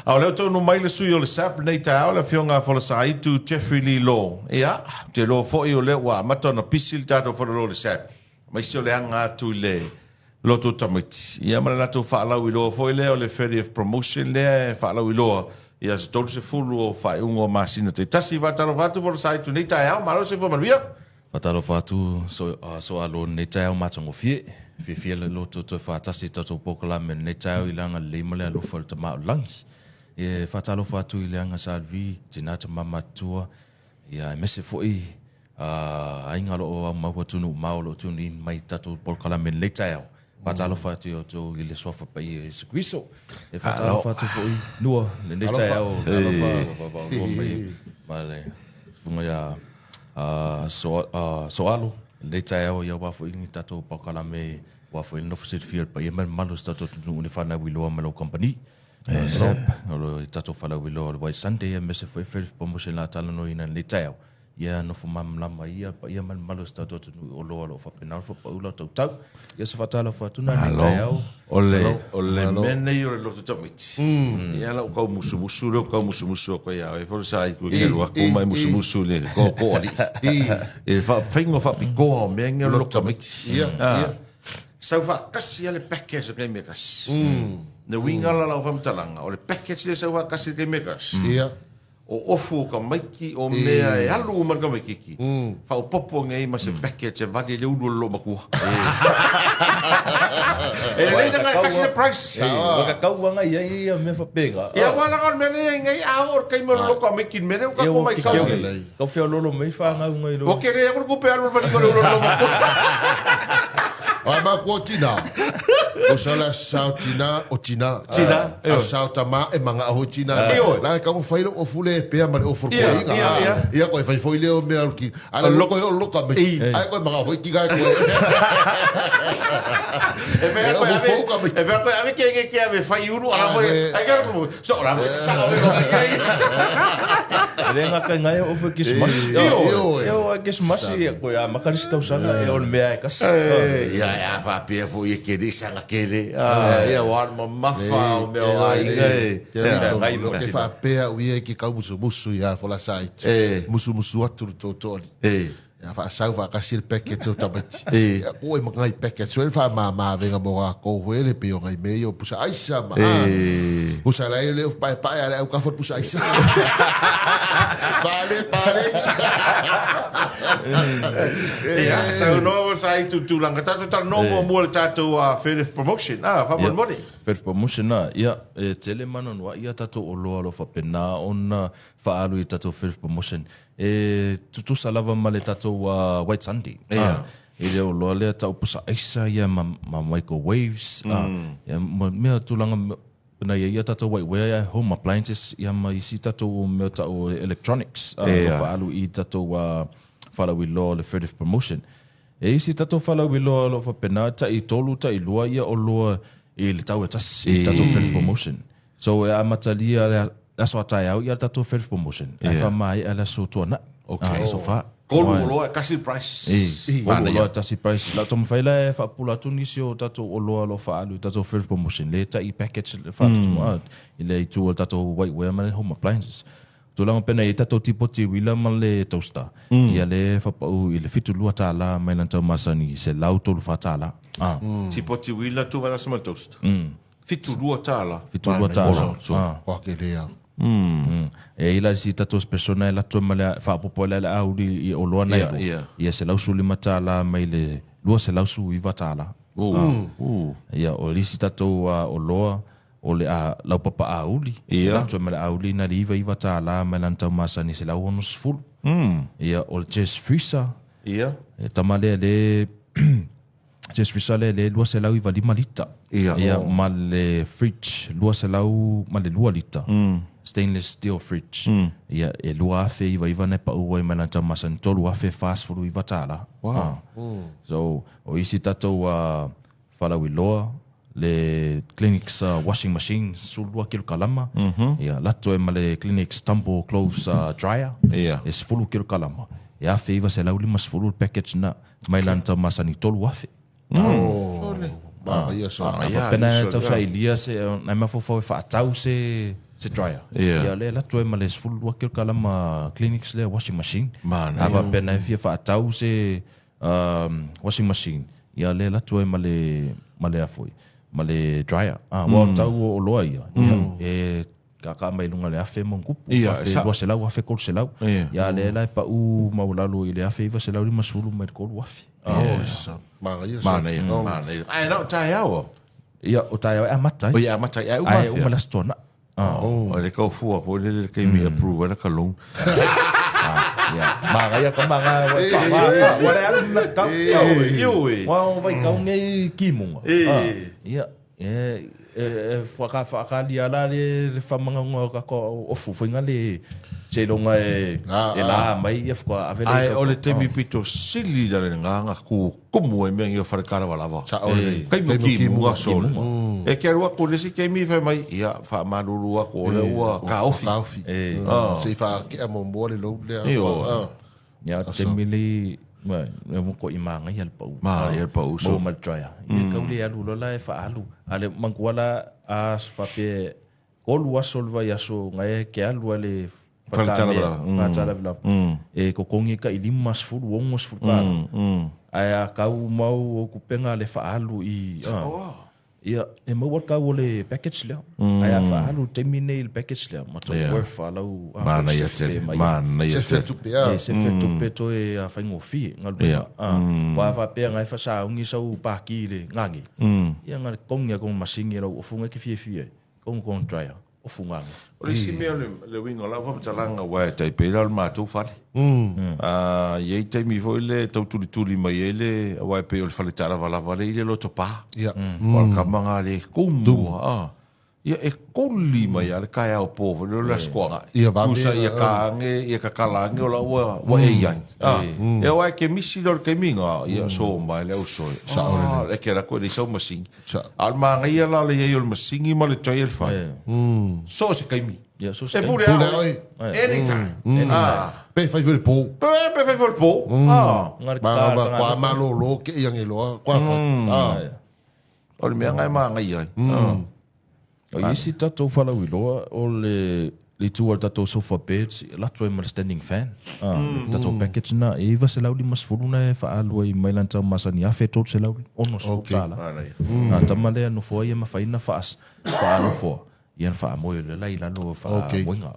A o lea ua taunuu mai le sui o le SAP lenei taeao, le Afioga a Folasaitu Jeffrey Lee Law. Ia, ou te iloa foi o lea ua amata ona pisi le tatou falelo o le SAP, aemaise o le aga atu i le loto tamaiti. Ia ma le latou faalauiloa foi lea o le 30th promotion lea e faalauiloa i aso 30 o faaiuga o masina taitasi. Faatalofa atu Folasaitu i lenei taeao, malo le soifua manuia. Faatalofa atu Soalo i lenei taeao matagofie. Fiafia le loto toe faatasi i tatou polokalame i lenei taeao i le agalelei ma le alofa o le Tama o le Lagi. E faatalofa atu i le aga Sa Alvi, tina tama matutua, ia aemaise foi aiga o lo o aumau atunuu mamao o lo o tune in mai i tatou polokalame i lenei taeao. Faatalofa atu ia outou i le Suafa Paia o Iesu Keriso. E faatalofa atu foi Nua i lenei taeao. Alofa. Mai ma le susuga ia Soalo i lenei taeao ia aua foi ni tatou polokalame aua foi le nofo silafia o le paia ma le mamalu o si tatou atunuu i le fanau iloa ma lau kamupani. SAP, o le tatou falauiloa o le White Sunday aemaise foi Faith Promotion la talanoaina i lenei taeao. Ia nofo malamalama ia paia ma le mamalu o si tatou atunuu i oloa o lo o faapena ona faapau lau tautau. Ia se faatalofa atu na lenei taeao. O le, o le mea nei o le loto tamaiti. Ia lau kau musumusu lea kau musumusu atu ai ia oe foi sa i ku ke lua ku mai musumusu le ko ko ali. E fa whainga whapikoa o mea nge o le loto tamaiti. Ia, ia. Sau faatasi lava le package o le taimi e tasi. Le uiga la o lau faamatalaga, o le package lea e sau faatasi i le taimi e tasi. Ia. O ofu o tamaiti, o mea e alu uma le tamaititi, faaopoopo nei ma se package e vale le ulu o le loomatua. E lelei leaga e tasi le price. Ua kakau aga i ai ia mea faapena. Ia aua leaga o le mea lea e i ai nei, a oo i le taimi o le loko tamaiti i le mea lea ua tatou matau nei. Kau feololo mai fanau ngai lo. Ua tele aku le tupe alu i le valiga o le ulu o le loomatua. Ai maku o tina. O sa la sao tina o tina. Tina, A sao tama e manga hoi tina. La ka fai lo o fule pea ma le o fule Ia, ia, ia. Ia koe fai foi leo mea ki. Ala lo koe o loka me. Ai koe manga hoi ki kai koe. E mea koe ave, e mea koe ave ke ke ke ave fai ulu ala koe. Ai ka ko. So la koe sa o lo ke. Le nga kai ngai o foi Christmas. Io a Christmas ia koe a makari se tausaga e o le mea e kasi. Ia ia faapea foi e kele sanga kele. Ia wa mamafa o mea o aiga e. Te rito, lo ke faapea ua ia ke kaumusumusu ia Folasaitu. Musumusu atu le tootooalii. Ia faasau faatasi le package o tamaiti. Ia ko e makai package le faamama avega mo lakou foi le pei o ngai mea ia o pusa aisa ma a. Pusa lai le paepae a le aukafa le pusa aisa. Pale pale. Ia, saunoa mo sa i tūtūlanga. Tātou talanoa muamua le tātou Fairlift Promotion. Ah, faamolemole. Fairlift Promotion, ah, ia, e tele ma anoanoai ia tātou oloa o lo o faapena ona faaalu i tatou Fairlift Promotion. E tutusa lava ma le tatou White Sunday. Ia. E le oloa lea tau pusa aisa ia ma, ma microwaves. Ia, ma mea tulaga na ia ia tatou whiteware ia home appliances ia ma isi tatou mea tau electronics. Ia. Faaalu i tatou falauiloa o le Fairlift Promotion. E isi tatou falauiloa o lo o faapena tai 3 tai 2 ia oloa i le tau e tasi i tatou Fairlift Promotion. So e amatalia le aso a taeao ia tatou Fairlift Promotion. Ae faamaea le aso tuanai. Okay. Aso fa. Tolu oloa e tasi le price. Tolu oloa e tasi price. Lau taumafai la e faapula atu nisi o tatou oloa o lo o faaalu i tatou Fairlift Promotion. Le tai package le faatutumu i le itu o le tatou whiteware ma le home appliances. Tulaga pena i tatou tipoti uila ma le toaster. Ia le faapau i le $72 mai lana tau masani $134. Tipoti uila tu valasa ma le toaster. $72. $72. Kwa ke lea. E ila si tatou special na lato ma le faapopo le auli i oloa na Ia, ia. Ia $115 mai le $219. Ia o lisi tatou oloa o le laupapa auli. Ia. Lato ma le auli na le $99 mai lana tau masani $160. Ia o le chest freezer. Ia. E tama lea le chest freezer lea le 295 lita. Ia. Ia ma le fridge 202 lita. Stainless steel fridge. Ia e $2,099 na pau ai mai lana tau masani $3,049. Wow. So o isi tatou falauiloa le Kleenex washing machine 12 kilokalama. Ia lato e ma le Kleenex tumble clothes dryer. Ia. E 10 kilokalama. E $1,950 le package na mai lana tau masani $3,000. Ma ia so. Ia, Pena uso, tau ia. sailia se na mafaufau e faatau se Se dryer. Ia. Ia lea e alu atu ai ma le 12 kilokalama Kleenex lea washing machine. Manaia. A faapea na e fia faatau se washing machine, ia lea e alu atu ai ma le, ma le a foi, ma le dryer. Ah, aua o le tau o oloa ia, ia, e kaakaa mai i luga o le 1000 ma ona tupu, Ia, 1200, 1300. Ia. Ia, a lea la e pau maualalo i le 1950 mai le 3000. Oh, sa. Manaia sa. Manaia, manaia. Ae na o taeao au. Ia, o taeao e amata ai. O ia amata ai, ae uma Ae afea. uma le Aso Toonai. O le kaufua foi lele le taimi e approve ai la ka loan. Ia, manaia ka manga wa pa va wa le alu na kau. Ioe. Wa o vai kau nei kimunga. Ia, e e whaka whakalia la le le whamangaunga o ka ofu whainga le se longa e e la mai ia whaka avele Ae o le taimi pito sili la le nganga ku kumu e mea i o whare karawa lava. Sa o le. Kaimi ki munga sole. E ke aru aku le si keimi whai mai, ia whaamalulu aku o le ua ka ofi. Ka ofi. Se i whaakea mo mua le lou lea. Io. Ia te mili ma e mo ko i manga ia le pau. Ma ia le pau, so. Mo ma le dryer. Ia kau le alu lola e whaalu. Ale mankuala a whape kolu aso le vai aso ngai ke alu ale Whaletala whaletala vela. E kokongi ka i lima sefulu, ongo sefulu tala. Ae a kau mau o kupenga le whaalu i... Ia, e maua kau o le package lea. Ae a whaalu taimi nei le package lea. Ma tō worth alau... Manaia tele, manaia Se tele. tupe a. E se whitupe toe a whaingofie, ngā lua. Wa whapea ngai whasaungi sau pāki le ngangi. Ia ngā kongi a kong masingi rau ofunga ki fie fie. Kong kong dryer, ofu ngangi. O le isi mea le winga o lau whamatalanga wa e taipei la o le mātou fale. Iei taimi foi le tau tulituli mai ai le wa e pei o le fale taalavalava le i le loto pā. Ia. O le kamanga le kumu. Ia e koli mai a le kaeao pō foi le o le askoanga. Ia vave, Kusa ia ka ange, ia ka kala ange o la ua ua e iai. Ia wa e ke misi lo le kaiminga, ia so mai le au soe. Le ke la koe le sau masingi. Sa. A le maangaia la le iai o le masingi ma le toi e le fai. So se kaimi. Ia, so se E pule Pule a oe. Anytime. Pe whai le pō. Pe pe whai le pō. Ngā le Ma ka- ma ka- kwa malolo ke ia ngeloa kwa wha. O le mea ngai maangaia ai. O isi tatou whalauiloa o le le tu o tatou sofa beds, latu ai ma le standing fan. Tatou package na, e iwa se lauli mas fulu na e whaalua i mai lan tau masani afe tolu se lauli, ono sefulu tala. Tama lea nofoa ia mawhaina whaas, whaanofoa. Ia na whaamoe le lai lalo whaamoenga.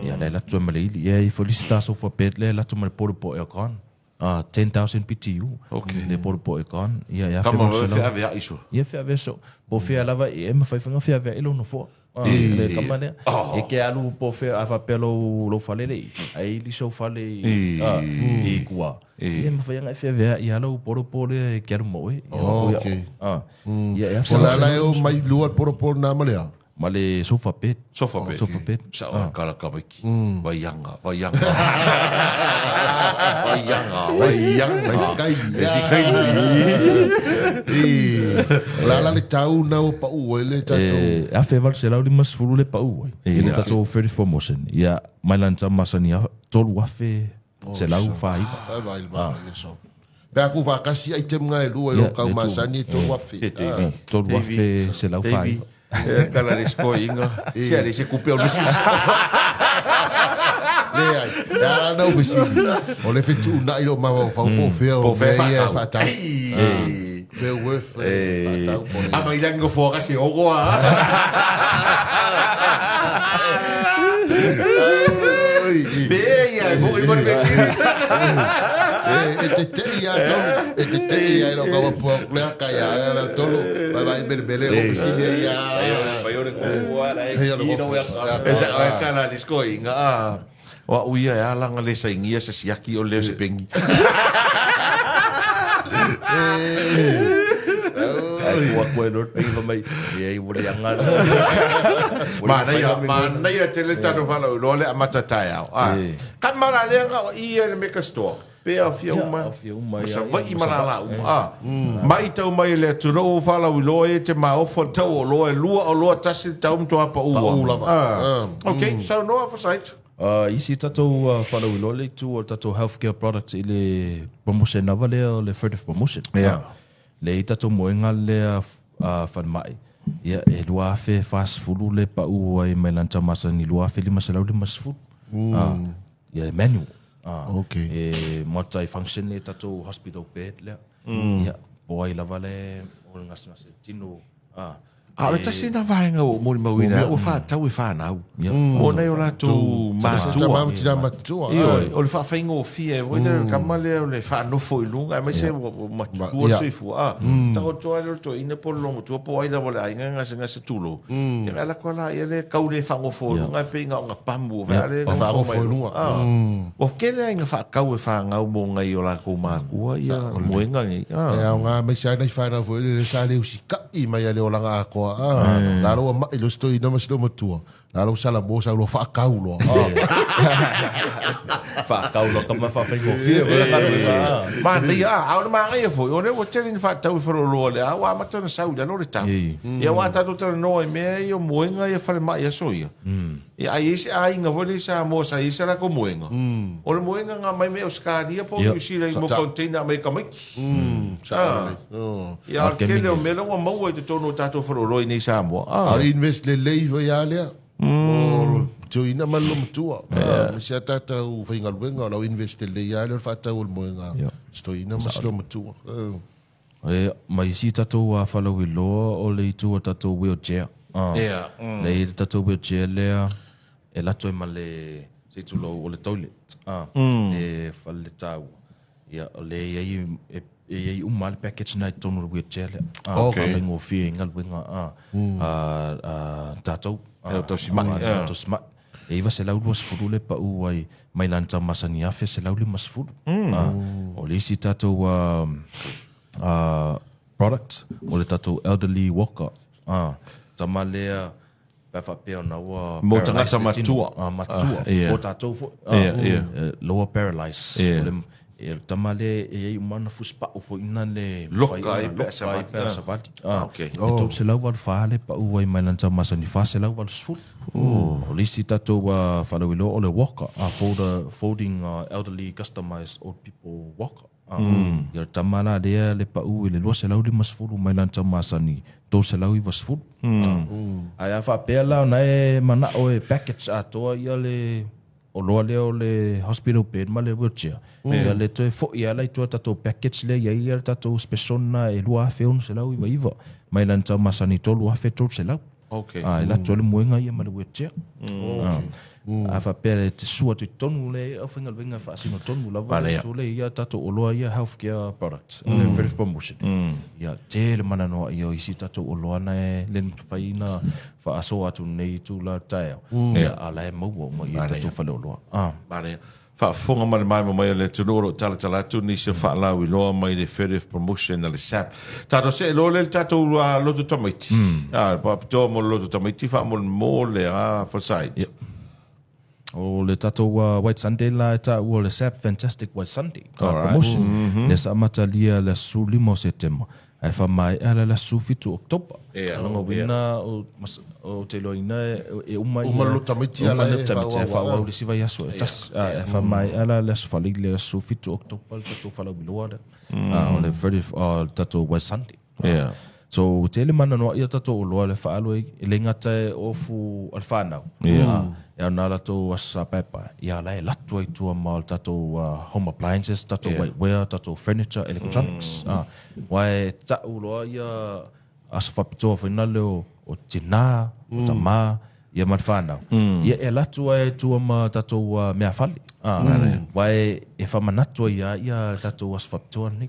Ia le latu ai ma le ili. Ia i folisi tā sofa bed le latu ma le portable aircon. 10,000 BTU. Okay. Le portable aircon. Ia ia Kama fe roe fe ave a iso. Ia fea veso. Po fea lava e ma fai whanga fea vea ilo no foa. Le kama lea. E ke alu po fea a whapea lo fale le. Ai li so fale i kua. Ia ma fai anga fea vea i alo poro po le ke alu moe. Okay. Ia ia O la la e o mai lua poro poro nā ma lea. Ma le sofa bed. Sofa bed. Sofa bed. Sa o kala kamiki. Vaianga, vaianga. Vaianga, vaianga. Mai si kai. E si kai. La la le tau na o pa ua le tatou. E afe valu se lauli mas fulu le pau ai. I le tatou 30 promotion. Ia mai lan tau masani a tolu afe se lau whaiva. Ai vai le mana ia so. Pe aku whakasi ai tem ngai lua i Ia, lo kau le tu. masani e tolu afe. Tolu afe se lau Davy. whaiva. E kala le sko inga. Si ale se kupe o le sis. Le ai. E ala nau fesili. O le whetu na i lo mawa o whau po fea o Po fea mea ia whakau. whatau. Fea worth whatau po le. A mai lango foka se ogo a. Be ia mo i mo le sis. E te te ia tolu. E te te ia i lo kawa pua lea kai a e la tolu. Vai vai bele bele o fesili ia. Pai ore kua la e Hei, ole kino gofu. ia E sa o kala le sko inga. Wa uia e alanga le sa ingia se siaki o le se pengi. Ai kua koe no pengi fa mai. Ia i wole anga. Manaia, manaia te le tatou whalau loa le amata taeao. Ka mala le anga o ia le meka store. Pe a fia uma. a fia uma, Ma ia, sa ia, vai ma ma la sa la uma. Mai tau mai le atunuu whalau loa e te maofo tau o loa e lua o loa tasi tau mtoa pa ua. Pa u lava. Ok, sau noa whasaitu. Isi tatou whalauiloa le itu o tatou healthcare products i le promotion lava lea o le third of promotion. Ia. Le i tatou moenga lea whanmai. Ia e 2040 le pau ai mai lana taumasani 2550. Ia e manual. Okay. E multi-function le tatou hospital bed lea. Ia, po ai lava le o le gasegase tino. A o le tasi lena vaega ua ou molimauina ai, ua faatau e fanau. Mo nai o latou matua. Ioe, o le faafaigofie ai foi lea o le tama lea o le faanofo i luga, aemaise ua matutua le soifua. Taoto lava lea o le toeaina po o le loomatua po o ai lava o le aiga e gasegase tulou. Ia ona alu atu lava lea tau le faanofo i luga, pei na ona pamu lea e nofo mai i luga. Ua tele lava ina faatau e fanau mo nai o latou matua ia moega nei. E aoga aemaise lava nai fanau foi lele sa le usitai mai a le olaga atoa. La ua mai loa si toeaina ma si loomatua. La ua salamo sau loa faatau loa. Faatau loa tama faafaigofie. Manaia, a o le manaia foi, o lea ua tele ina faatau e faleoloa lea, a ua amata ona sau i lalo le tau. Ia aua a tatou talanoa i mea ia o moega ia falemai i aso ia. Ia a i ai se aiga foi lea i Samoa sa i ai se latou moega, o le moega na aumai mai Ausetalia po o Niu Sila i mo container aumai e tamaiti. Ia a o le tele o mea la ua maua i totonu o tatou faleoloa i nei i Samoa. A o le invest lelei foi lava lea. O toeaina ma le loomatua. Aemaise lava tatou faigaluega, o lau invest lelei lava lea o le faatau o le moega a si toeaina ma si loomatua. Ma isi tatou falauiloa o le itu o tatou wheelchair. Lea i le tatou wheelchair lea e lato ai ma le, se i tulou, o le toilet. Le fale taua. Ia, o lea e i ai, e i ai uma lava le package lena i totonu o le wheelchair lea. Okay. Faigofie ai galuega a tatou. E tausimai. E tausimai. E 920 le pau ai mai lana taumasani 1150. O le isi tatou product, o le tatou elderly walker. Tama lea, pe a faapea ona ua Mo tagata matua. Matua. Mo tatou foi. Lower paralyze. O le tama lea e i ai uma ana fusipau foi ina le Loka ai pe a savali. Pe a savali. E 384 le pau ai mai lana taumasani 480. O le isi tatou faalauiloa o le walker, folding elderly customized old people walker. Ia le tama la lea le pau i le 250 mai lana taumasani 390. Ae a faapea la ona e manao e package atoa ia le oloa lea o le hospital bed ma le wheelchair. Ia le toe foi lava la i tua tatou package lea i ai le tatou special lena e 2699 mai lana taumasani 3300. Okay. E latou le moega ia ma le wheelchair. A faapea e te sua atu i totonu le aufaigaluega e faasino tonu lava le aso lea ia tatou oloa ia healthcare products, le health promotion. Ia tele mananoa ia o isi tatou oloa na e le mafai ona faasoa atu nei itula o le taeao, ia a la e maua uma i tatou faleoloa. Manaia. Faafofoga ma le maema mai o le atunuu o lo o talatala atu nisi o faalauiloa mai le Fedef Promotion a le SAP. Tatou see loa lea i le tatou loto tamaiti. Faapitoa mo le loto tamaiti faamolemole a Falesaitu. O le tatou White Sunday la e taua o le SAP Fantastic White Sunday promotion. Lea sa amatalia le aso 15 o Setema ae faamaea le aso 17 o Oketopa. Lona uiga ou te iloaina e uma Uma le loto tamaiti ala e faaauau le isi vaiaso e tasi. Ae faamaea la le aso Faraile le aso 17 o Oketopa le tatou faalauiloa lea. O le tatou White Sunday. So tele mananoa ia tatou oloa le faaalu ai e le gata e ofu a le whanau. E au nā latou aso sa paepae. Ia la e latu ai tua ma o le tatou home appliances, tatou whiteware, tatou furniture, electronics. Wa e tau loa ia aso faapitoa foi na leo o tina, o tama, ia ma le whanau. Ia e latu ai tua ma tatou mea fale. Wa e whamanatu ai ia ia tatou aso faapitoa nei.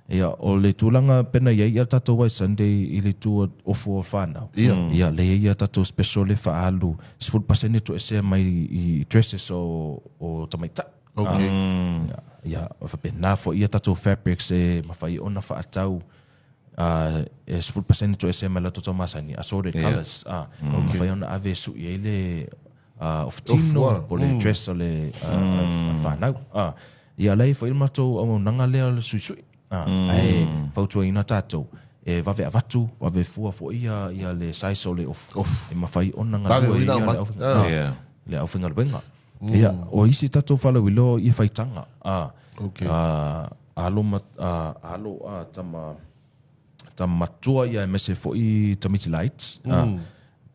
Ia, o le tulaga pena i ai ia tatou White Sunday i le itu o ofu o whanau. Ia, le ia tatou special le whaalu, 10% toesea mai i dresses o tamaitai. Ia, o whapena fo ia tatou fabrics e mawhai ona whaatau, e 10% toesea mai la tatou masani, assorted colours. Mawhai ona ave su i le oftino, po le dress o le whanau. Ia, lei fo i matou au nanga lea o le suisui. Ae fautuaina tatou e vave avatu, vave fua fo ia ia le size o le off. E mawhai ona ngalua ia le auwhaingaluenga. Ia, o isi tatou whalauiloa i whaitanga. Alo tama tama matua ia aemaise foi tamaiti laiti.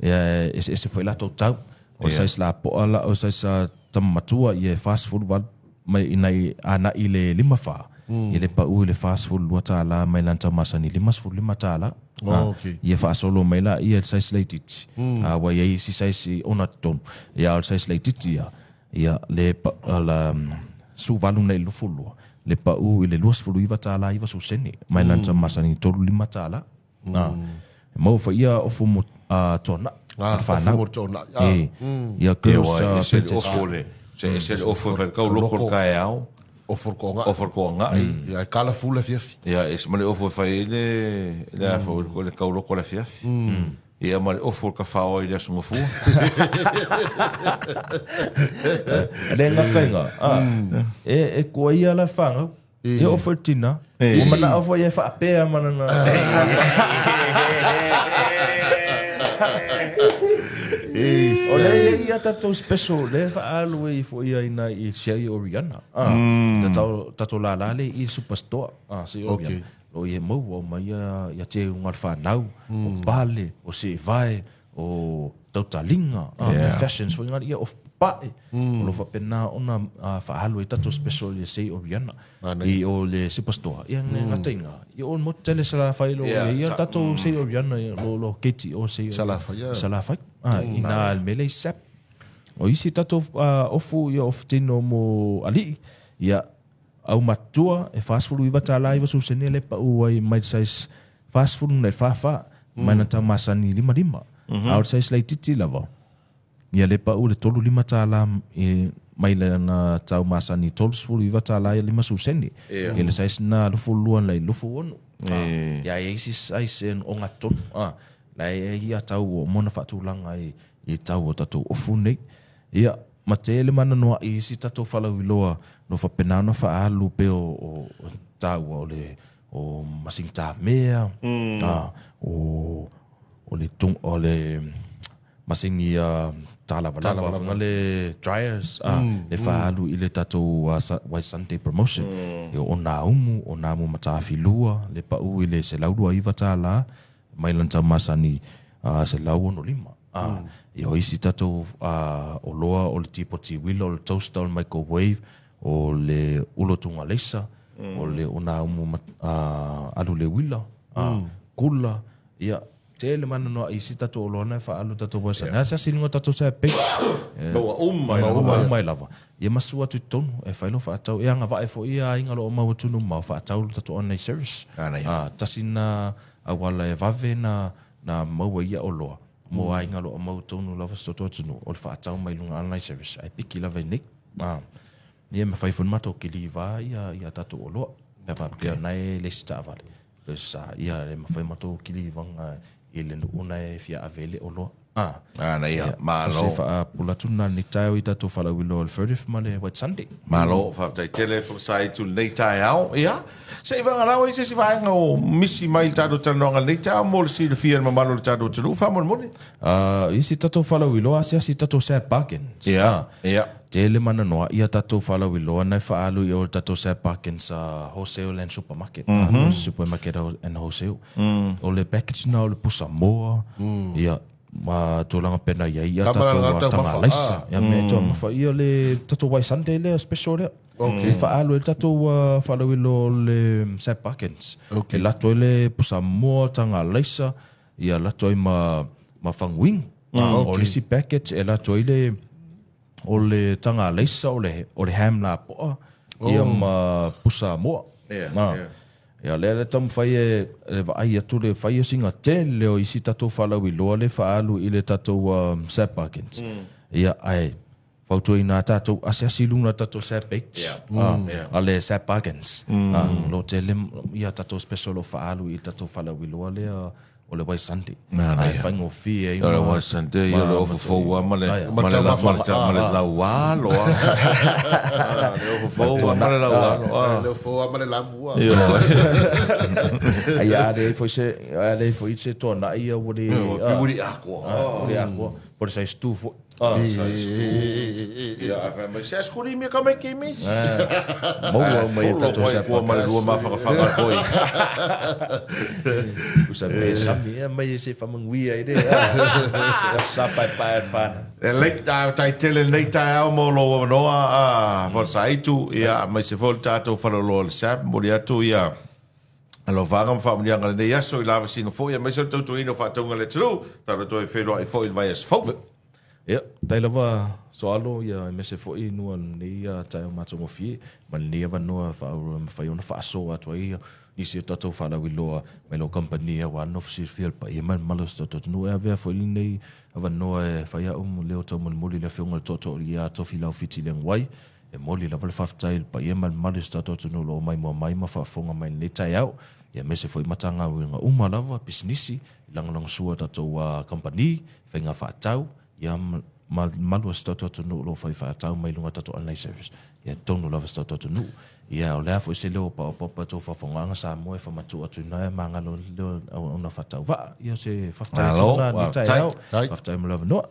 Ia e eseese foi latou tau. O le size lapoa la o le size tama matua ia e 48 mai inai ana'i i le 54. Ia le pa'u i le $42 mai lana tau masani $55. Ia faasolo mai la ia le size laitiiti. Ua i ai isi size ona totonu. Ia a o le size laitiiti ia, ia le la 18 nei 22 le pa'u i le $29.90 mai lana tau masani $35. E maua foi ia ofu mo toana'i. Ofu mo toana'i. Ia girls ese le ofu le ese le ofu e fai kau loko le taeao. Ofu le toaga'i. Ofu le toaga'i. Ia e kalafu le afiafi. Ia ese ma le ofu e fai ai le le a foi le kau loko le afiafi. Ia ma le ofu o le kafao i le aso Gafua. Le gakaiga, e kua ia la whangau. E o foi tina. Ua manao foi e faapea ma lana. O lea e i ai a tatou special lea e faaalu ai foi ia ina i Shea Oriana. Tatou lala lea i Superstore. Shea Oriana. Lo i e maua o mai ia te unga le whanau, o pale, o sevae, o tautaliga, yeah. Fashions foi ngā ia o pae. O lo faapena ona faaalu ai tatou special i le Sei Oriana i o le Superstore. Ia ngā teinga. Ia o mo tele Salafai lo ia tatou Sei Oriana lo lo keti o Sei Salafai. Salafai. Ina le mele sap. O isi tatou ofu ia ofu tino mo ali'i. Ia au matua e $49 90 le pa'u ai mai size 40 nei 44 mai na tau masani 55. A o le size laitiiti lava ia le pa'u le $35 e mai lana tau masani $39 ia 50 ia le size na 22 nei 26. Ia e isi size o ngatonu la e ia tau o mona faatulaga i tau o tatou ofu nei. Ia ma tele mana noa i isi tatou falauiloa no faapena ona faaalu pe o taua o le o masini tamea, o le o le masini talavalava le dryers, le faaalu i le tatou White Sunday promotion. Ia o naumu o namu matafilua le pa'u i le $129 mai lana tau masani $165. Ia o isi tatou oloa o le tipoti uila, o le toaster, o le microwave, o le ulo tugaleisa, o le onaumu alu le uila, kula, ia tele mana noa isi tatou oloa na e faaalu tatou waisani. A se asi luga tatou sa page. Maua uma mai lava. Ia masua atu i totonu e fai lo faatau. E agavae foi ia aiga lo o mau atu ma o faatau lo tatou online service. Tasi na auala e vave na maua ia oloa. Mo aiga lo o mau tonu lava se toto atu o le faatau mai luga online service. Ai piki lava i nei. Ia me fai foi matou kiliva ia tatou oloa. Pe faapea nai le isi taavale. Sa ia le mafai matou kilivanga i le nuu na e fia ave le oloa. Na ia, malo. Se faapula atu na ni taeo i tatou falauiloa o le Furtive ma le White Sunday. Malo, faafetai tele folasaai atu lenei taeao. Ia, se i vagalau ai se isi vaega o misi mai le tatou talanoaga lenei taeao mo le silafia le mamalu o le tatou atunuu faamolemole. Isi tatou falauiloa asiasi tatou Sap Bargains. Ia, ia. Tele mana noa ia tatou falauiloa na e faaalu i o le tatou Sap Bargains wholesale and supermarket. Supermarket and wholesale. O le package na o le pusa moa. Ia, ma tulaga pena ia ia tatou tagalaisa. Ia me toa mafa ia le tatou White Sunday lea special lea. E faaalu e tatou falauiloa o le Sap Bargains. E lato ai le pusa moa, tagalaisa, ia lato ai ma faguinu. O le isi package e lato ai le o le tagalaisa o le ham lapoa ia ma pusa moa. Ia lea le taumafai e vaai atu le fai o singa tele o isi tatou falauiloa le faaalu i le tatou Sap Bargains. Ia ae fautuaina tatou asiasi luga tatou Sap page. A le Sap Bargains. Lo tele ia tatou special o faaalu i tatou falauiloa lea o le White Sunday. Ai faigofie ai o le White Sunday o le ofu fou ma le laualo. Le ofu fou ma le laualo. Le ofu fou ma le lamua. Ai a le foi se a le foi se toana'i ia ua le uli akoa. Uli akoa. Po le size 2 foi. Ia, ae fai mai, se aisakulimi e ka mai ki misi. Maua uma ia tatou Folo mai ma le lua mafagafaga foi. Usa pe sami e mai e se whamanguia i re. Sa pai pai e whana. E lei, tai tele nei taeao mo lou avanoa a Folosaitu, ia, aemaise foi le tatou faleoloa o le SAP, momoli atu ia alofaga ma faamanuiaga i lenei aso i lavasina foi, aemaise o le tautuaina o faatauga a le atunuu, tatou toe feiloai foi i le vaiaso fou. Ia, tai lava Soalo, ia aemaise foi nua lenei taeao matagofie ma lenei avanoa e mafai ona faasoa atu ai nisi o tatou faalauiloa mai lau kamupani aua nofo silafia le paia ma le mamalu o si tatou atunuu. E avea foi lenei avanoa e fai au leo taumolimoli i le Afioga i le Tootoo ia Tofilau Fiti Leaguai. E momoli lava le faafetai i le paia ma le mamalu o si tatou atunuu o lo o maimoa mai ma faafofoga mai i lenei taeao, ia aemaise foi Matagaluega uma lava, pisinisi, i lagolagosua tatou kamupani, faiga faatau, ia ma le mamalu o si tatou atunuu o lo o fai faatau mai luga o tatou online service. Ia tonu lava si tatou atunuu. Ia o le a foi se leo o paopapa tou faafofogaaga Samoa e famatuu atu ina e magalo leo auauna faatauvaa. Ia o se faafetai atu lena i lenei taeao. Faafetai mo le avanoa.